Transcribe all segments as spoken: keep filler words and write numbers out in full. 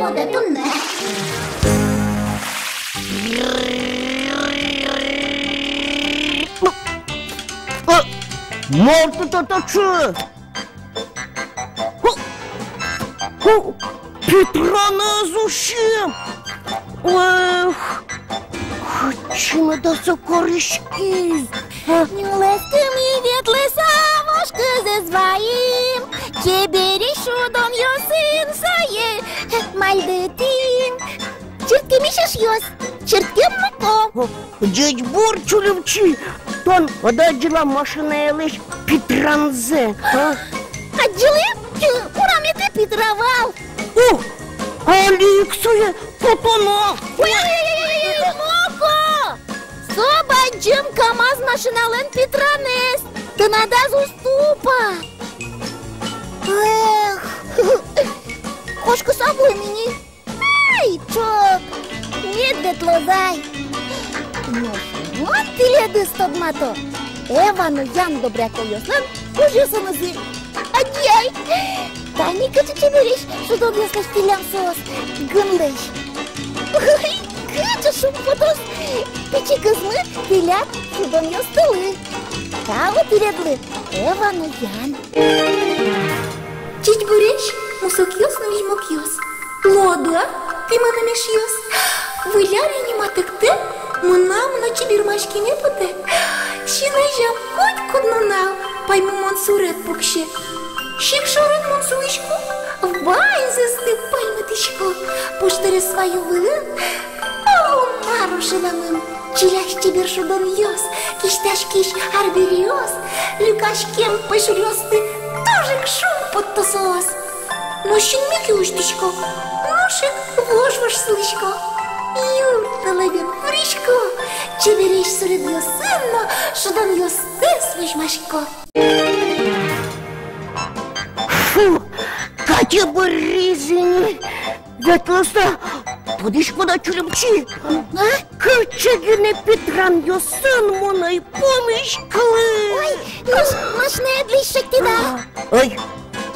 Мар тӥ татчы? Ху, ху, Петранэз усем! Эх, кытчы меда со кариськиз? Нюлэскымы ветлыса, вож кызэз ваим. Чебересь шудонъёсын сое мальдытӥм. Чырткемесь эшъёс, чырткем муко. Ӟечбур, Чулымчи, тон ӧд адӟылэ машинаелэсь Петранзэ, а? Адӟылӥ, ураметӥ Петра вал. О, али ик сое потоно. Ой-ой-ой, муко! Со бадӟым КамАЗ машиналэн Петранэз. Тынад ӧз уз тупа. Эх, кошкыса вуэм ини. Ай, ӵок! Мед ветлоз ай! Нош мон тӥледыз тодмато Эва но Ян Добряковъёслэн ужъёсынызы. Адӟи ай! Тани кыӵе чебересь шудонъёс лэсьтӥллям соос гынлэсь. Ой, кыӵе шумпотоз пичи кызмы тӥляд шудонъёстылы. Тау тӥледлы, Эва но Ян. Ӟечбуресь, мусокъёс но визьмокъёс. Луоды-а тӥ мыным, эшъёс? Выль ар ини матэктэ, мынам но чебермаськеме потэ. Син азям котькуд нунал паймымон суред пуксе. Сик шорын мон сулӥсько, ваньзэсты паймытӥсько. Пуштэре сваю вылын, о, мар ошылэмын! Чилясь чебер шудонъёс, кисьтаськись арбериос, люкаськем пӧйшуръёсты туж ик шумпотто соос. Но синме ке усьтӥсько, нош ик вож-вож сылӥсько. Юрт вылэ бен пырисько, чебересь суредъёсын но шудонъёстэс возьмасько. Фу, категоризы ни ветлыса, тодӥськод-а, Чулымчи? А? Кыӵе гинэ Петранъёсын мон ӧй пумиськылы. Ой, нош машинаедлэсь шедьтӥд-а? Ой,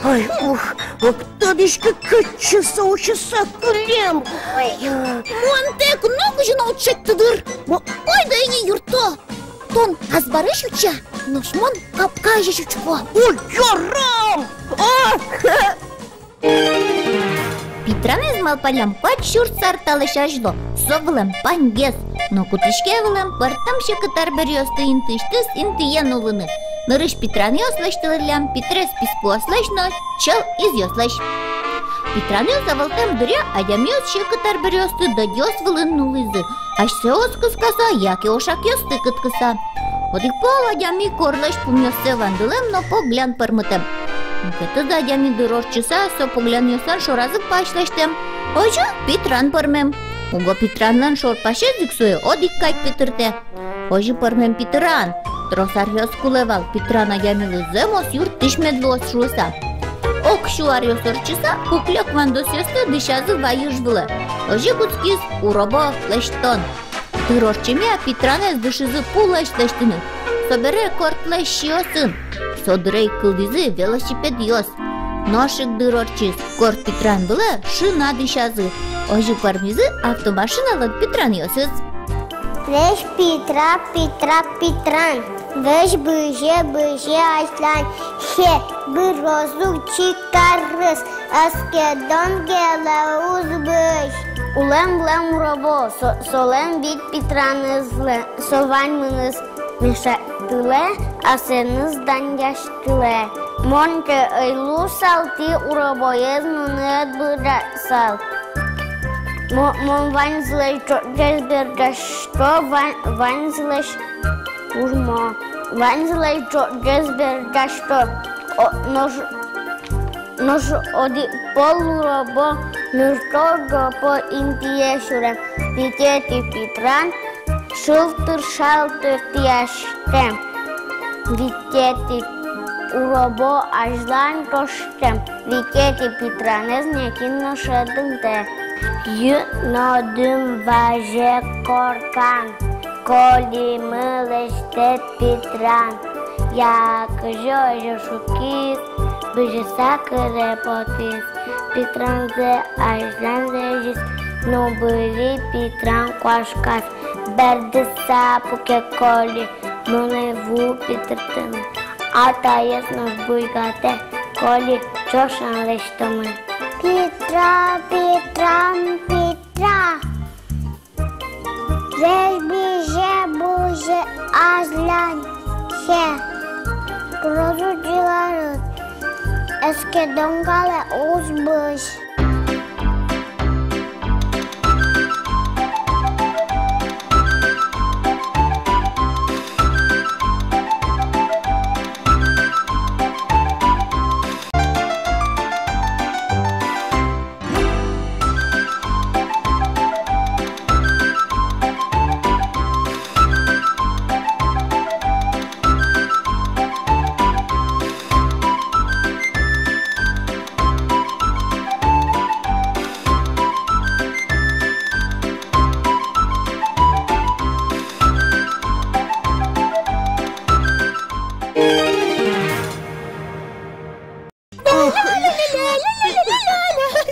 ой, ух, уг тодӥськы, кыӵе со усьыса кылем. Ой, мон тэк нокызьы но уд шедьты дыр. Мо- Ойдо ини юртто. Тон азбарысь утча, нош мон капка азьысь учко. Ой, ярам! А! Петранэз малпаллям куать сюрс ар талэсь азьло. Со вылэм паньгес, но кутӥське вылэм пӧртэм секыт арбериосты интыысьтыз интые нулыны. Нырысь Петранъёс лэсьтылӥллям Петрез писпуослэсь но чӧл изъёслэсь. Петранъёс ӧвӧлтэм дыръя адямиос секыт арбериосты дӧдьёс вылын нулӥзы, асьсэос кыскыса яке ошакъёсты кыткыса. Одӥг пол адями корлэсь пумъёссэ вандылэм но поглян пӧрмытэм. Мукетыз адями дыр ортчыса со поглянъёслэн шоразы пась лэсьтэм. Озьы Петран пӧрмем. Уго Петранлэн шор пасез ик сое одӥг кадь петыртэ. Озьы пӧрмем Петран. Трос аръёс кулэ вал Петран адямилы зэмос юрттӥсь мед луоз шуыса. Ог сю аръёс ортчыса куклёк вандосъёсты дӥсязы вайыж вылэ. Озьы кутскиз уробо лэсьтон. Дыр ортчемъя Петранэз дышизы пулэсь лэсьтыны. Собере кортлэсь сиосын. Со дыре ик кылдӥзы велосипедъёс. Нош ик дыр ортчиз, корт Петран вылэ шина дӥсязы. Озьы пӧрмизы автомашиналэн Петранъёсыз. Весь Петра, Петра, Петран. Весь бызе, бызе азьлань, хе, быроз ук чик карыз, аскедон гелэ уз бызь. Улэм вылэм уробо, со-, солэн вить Петранэзлэн, со ваньмыныз мешактылэ, асэныз данъясь тылэ. Мон тӥ ӧй луысал, тӥ уробоез мыным ӧд быдтысал. Мо-, мон ваньзылэсь ӝо-, ӝоген бӧрдъясько, вань-, ваньзылэсь ужмо. Ваньзылэсь ӝо-, ӝоген бӧрдъясько. О, нош, нош одӥг пол уробо нырто ӝопо интые сюрем. Витетӥ Петран шылтыр-шалтыр тӥяськем. Витетӥ уробо азьлань ӵоштэм. Витетӥ Петранэз нокин но шӧдымтэ. Йӧ но дым вазе коркан. Кӧлӥмы лэсьтэ Петран. Я, кызьы озьы шуккиз, бызьыса кыре потӥз. Питранзэ азьланьзэ ӧжыт но быри Питран куашказ. Бӧрдыса пуке Коля, мон ӧй вуы питыртыны. Атаез нош буйгатэ, Коля, ӵошен лэсьтомы. Питра, Питран, Питра. Весь бызе, бызе, азьланьзэ. Грозу ӟыгырыт, эскерон калэ уз бызь.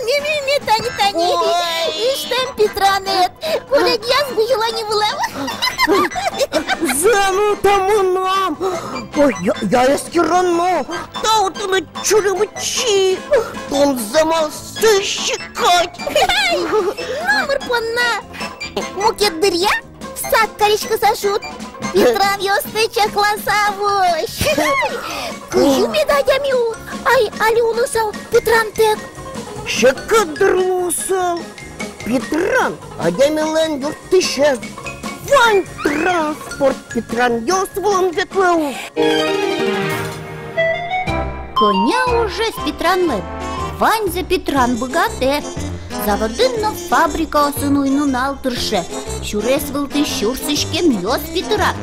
Ме, ме, ме, тани, тани. Ой. Иштэм Питранэд. Коллегияз бызьыло ни вылэм. Зэм, та мынам. Ой, я, я эскерон но. Тау тыныд, чурыт ӵи. Тон зэмзэ сыӵе кадь. Номыр понна. Мукет дыръя сак кариськыса шуд. Питранъёсты чакласа возь. Кызьы мед адями у-, ай, али улысал Питрантэк? Секыт дыр луысал. Питран адямилэн юрттӥсез. Вань транспорт Питранъёс вылын ветлэ ук. Кӧня ужез Питранлэн, ваньзэ Питран быгатэ. Заводын но фабрикаосын уй-нунал тырше, сюрес вылтӥ сюрс иськемъёс питыра.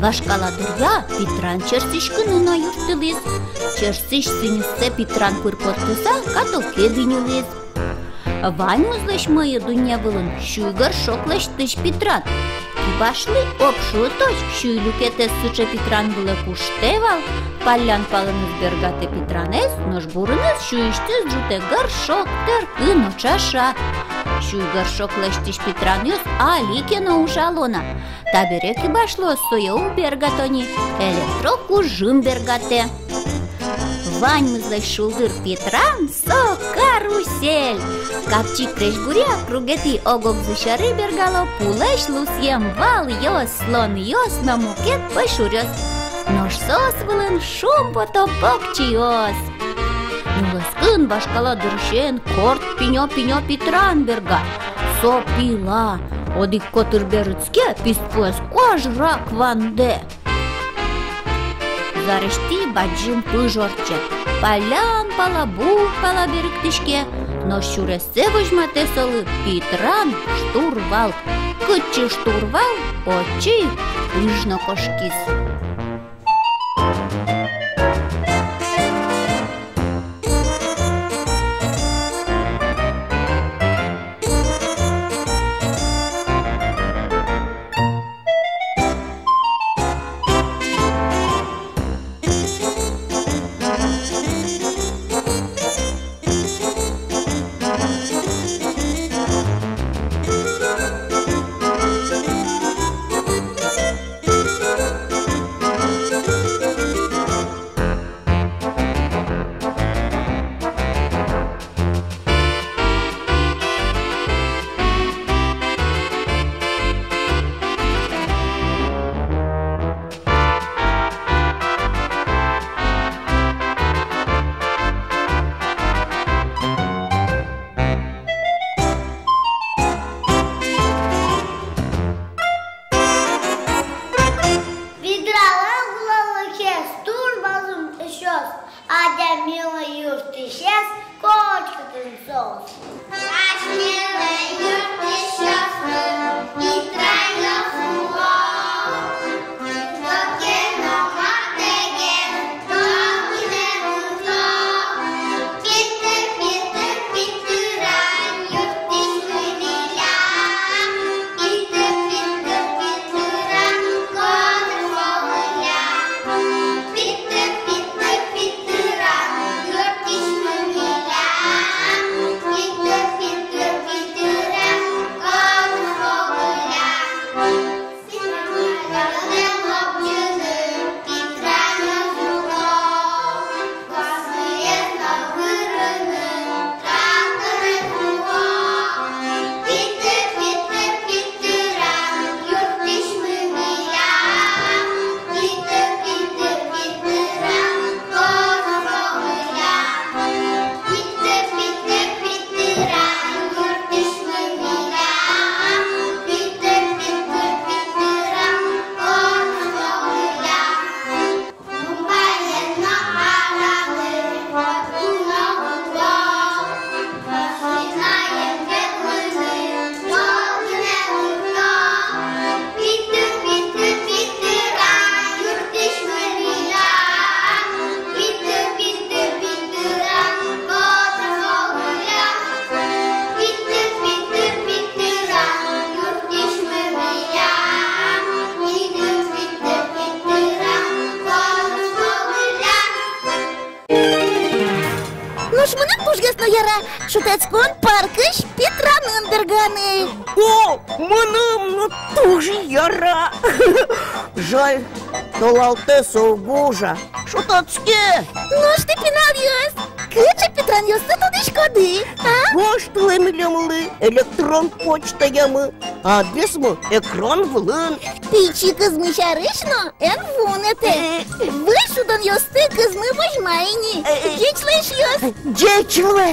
Вашкала дыръя Питран черсӥськыны но юрттылӥз. Черсӥсь сӥньыссэ Питран пыр поттыса катокед иньылӥз. Ваньмызлэсь мӧйы дунне вылын сюй горшок лэсьтӥсь Питран. Кибашлы ог шуытозь сюй люкетэз сыӵе Питран вылэ куштэ вал, паллян палэныз бергатэ Питранэз, нош бурыныз сюйысьтыз ӝутэ горшок, тэркы но чаша. Сюй горшок лэсьтӥсь Питранъёс али ке но ужало на. Табере кибашлыос сое уг бергато ни, электрокужым бергатэ. Ваньмызлэсь шулдыр Питран — со карусель. Капчи крезьгуръя кругетӥ ог-огзы сьӧры бергало пулэсь лусъем валъёс, слонъёс но мукет пӧйшуръёс. Нош соос вылын шумпото покчиос. Нюлэскын вашкала дырысен корт пинё-пинё Питран берга. Со пила. Одӥг котыр берытске, писпуэз куаж рак вандэ. Зарезьтӥ бадӟым пыж ортче. Паллян пала, бур пала берыктӥське, нош сюрессэ возьматэ солы Питран штурвал. Кытчы штурвал, отчы пыж но кошкиз. Питранлэн кулэлыкез туж бадӟым эшъёс, адямилэн юрттӥсез котькытын соос. Асьмелэн юрттӥсьёсмы Питранъёс уло. Шутэтскон паркысь питранын берганы. О, мыным но туж яра. Жаль, толалтэ со уг ужа. Шутэтске. Нош тӥ, пиналъёс, кыӵе питранъёсты тодӥськоды, а? Гожтылэ милемлы электрон почтаямы. Адресмы экран вылын. Пичи кызмы сярысь но эн вунэтэ. Э. Выль шудонъёсты кызмы возьма ини. Э. Ӟеч лу, эшъёс. Ӟеч лу.